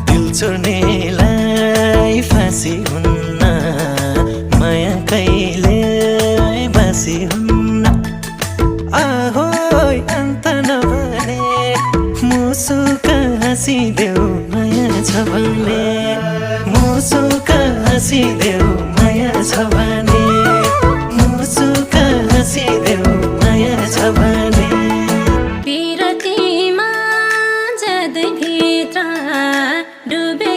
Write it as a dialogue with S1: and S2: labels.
S1: दिल छोड्नेलाई फाँसी हुन्न माया कहिले बासी हुन्न आहो अन्त नभने मुसुक हाँसिदेऊ माया छ भने मुसुक हाँसिदेऊ माया छ भने मुसुक हाँसिदेऊ माया छ भने
S2: पिरतीमा जाँदै भित्र डुबे